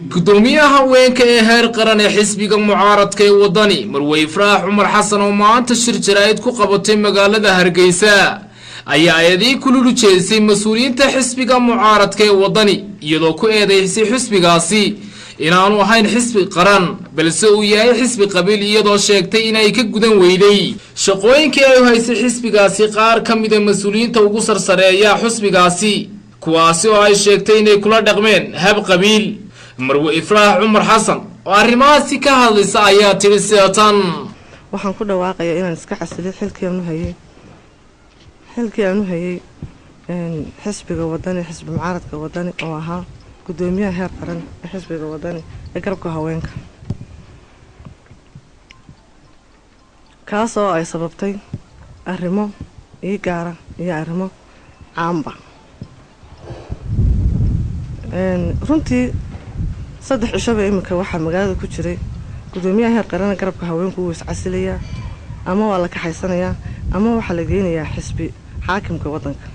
Gudoomiyaha haweenka ee heer qaran ee xisbiga mucaaradka ee Wadani, Marwe Ifraax Cumar Xasan, oo maanta shir jaraa'id ku qabatay magaalada Hargeysa, ayaa eeday kululu jeedisay mas-uuliyiinta xisbiga mucaaradka ee Wadani, iyadoo ku eedeysay xisbigaasi inaanu ahayn xisbi qaran, balse uu yahay xisbi qabiil, iyadoo sheegtay inay ka gudan weyday shaqooyinkii ay u haysay xisbigaasi qaar ka mida mas-uuliyiinta ugu sarsareeya xisbigaasi, kuwaasi oo ay sheegtay inay kula dhaqmeen hab qabiil. Marwe Ifraax Cumar Xasan oo arrimahaasi ka hadlaysa ayaa tidhi sida tan: Waxaan ku dhawaaqayaa inaan iska casilay xilkii aan u hayay xisbiga Wadani, xisbi mucaaradka Wadani, oo ahaa gudoomiyaha heer qaran ee xisbiga Wadani ee garabka haweenka, kaas oo ay sababtay arrimo ii gaara iyo arrimo caamba. Runtii 3 cishaba iminka waxaa magaalada ku jiray gudoomiyaha heer qarana garabka haweenku wuu iscasilayaa, ama waa la kaxaysanayaa, ama waxaa la geynayaa xisbi xaakimka waddanka.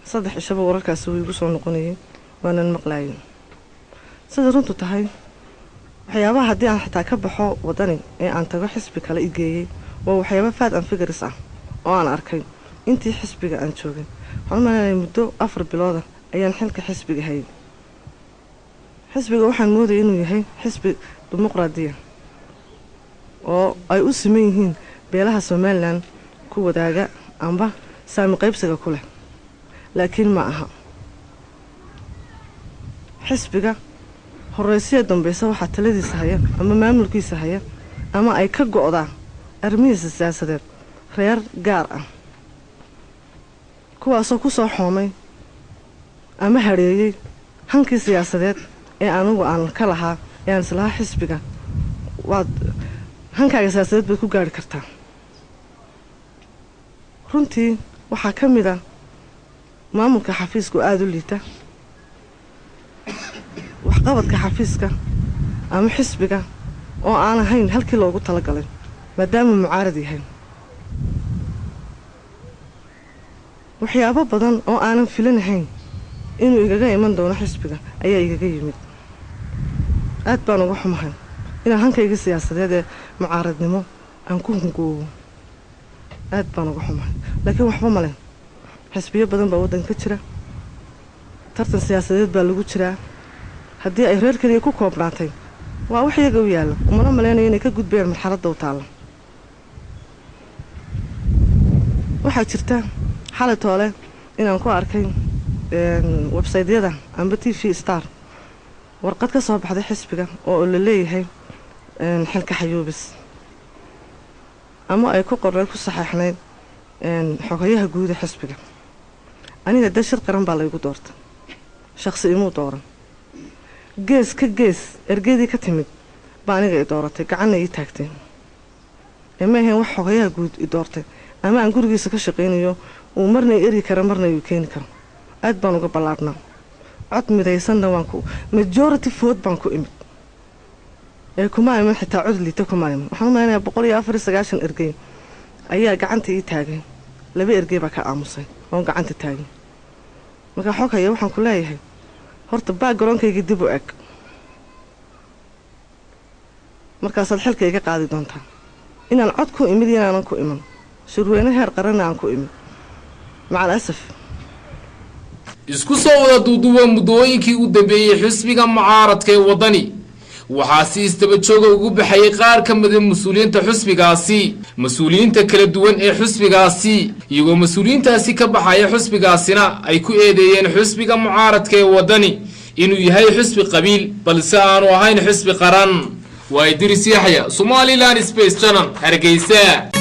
3 cishaba wararkaasi wuu igu soo noqonayay, waanan maqlaayay. Sida runtu tahay, waxyaabaha haddii aan xitaa ka baxo Wadani ee aan tago xisbi kale i geeyey waa waxyaaba facts and figures ah oo aan arkay intii xisbiga aan joogay. Waxaan u malaynaya muddo 4 bilooda ayaan xilka xisbiga hayay. Xisbiga waxaan moodayay inuu yahay xisbi dimuqraadiya oo ay u siman yihiin beelaha Somaliland ku wadaaga amba saami qaybsiga ku leh, laakiin ma aha. Xisbiga horeysiya dambaysa waxaa taladiisa haya ama maamulkiisa haya ama ay ka go'daa arrimihiisa siyaasadeed reer gaar ah, kuwaasoo ku soo xoomay ama hadheeyey hankii siyaasadeed ee anigu aan ka lahaa, ee aan islahaa xisbiga waad hankaaga siyaasadeed baad ku gaari kartaa. Runtii waxaa ka mid ah maamulka xafiiska oo aada u liita, waxqabadka xafiiska ama xisbiga oo aan ahayn halkii loogu talagalay maadaama mucaarad yahay, waxyaabo badan oo aanan filanahayn inuu igaga iman doono xisbiga ayaa igaga yimid. Aad baan uga xumahay inaan hankayga siyaasadeed ee mucaaradnimo aan ku hungoobo. Aad baan uga xumahay, laakiin waxba male. Xisbiyo badan baa waddanka ka jira, tartan siyaasadeed baa lagu jiraa. Haddii ay reer keliya ku koobnaatay, waa wax iyaga u yaalla. Umana malaynayo inay ka gudbayaan marxaladda u taalla. Waxaa jirta xalay toole inaan ku arkay websaytyada amba TV Star warqad ka soo baxday xisbiga oo la leeyahay xilka xayuubis, ama ay ku qornayd, ku saxeexnayd xogayaha guuda xisbiga. Aniga dee shir qaran baa laygu doortay, shakhsi imuu dooran. Gees ka gees ergeydii ka timid baa aniga i dooratay, gacanna ii taagtay. Ee ma ahayn wax xogayaha guud i doortay ama aan gurigiisa ka shaqaynayo uu marna i eri karo, marna uu keeni karo. Aad baan uga ballaadhnaa, cod midaysanna waan ku majority vote baan ku imid, ee kuma iman xitaa cod liita kuma iman. Waxaan u malaynayaa 194 ergey ayaa gacanta ii taagay, laba ergey baa ka aamusay oon gacanta taagin. Marka xog haya waxaan ku leeyahay, horta baa garoonkayga dib u eg, markaasaad xilka iga qaadi doontaa inaan cod ku imid iyo inaanan ku iman shirweyne heer qaranna aan ku imid, macal asaf. Isku soo wada duuduuba, muddooyinkii u dambeeyey xisbiga mucaaradka ee Waddani waxaa si isdaba jooga ugu baxayay qaar ka mida mas-uuliyiinta xusbigaasi, mas-uuliyiinta kala duwan ee xusbigaasi, iyagoo mas-uuliyiintaasi ka baxaya xusbigaasina ay ku eedeeyeen xusbiga mucaaradka ee Waddani inuu yahay xusbi qabiil, balse aanu ahayn xusbi qaran. Waa Idris Yaxya, Somaliland Space Channel, Hargeysa.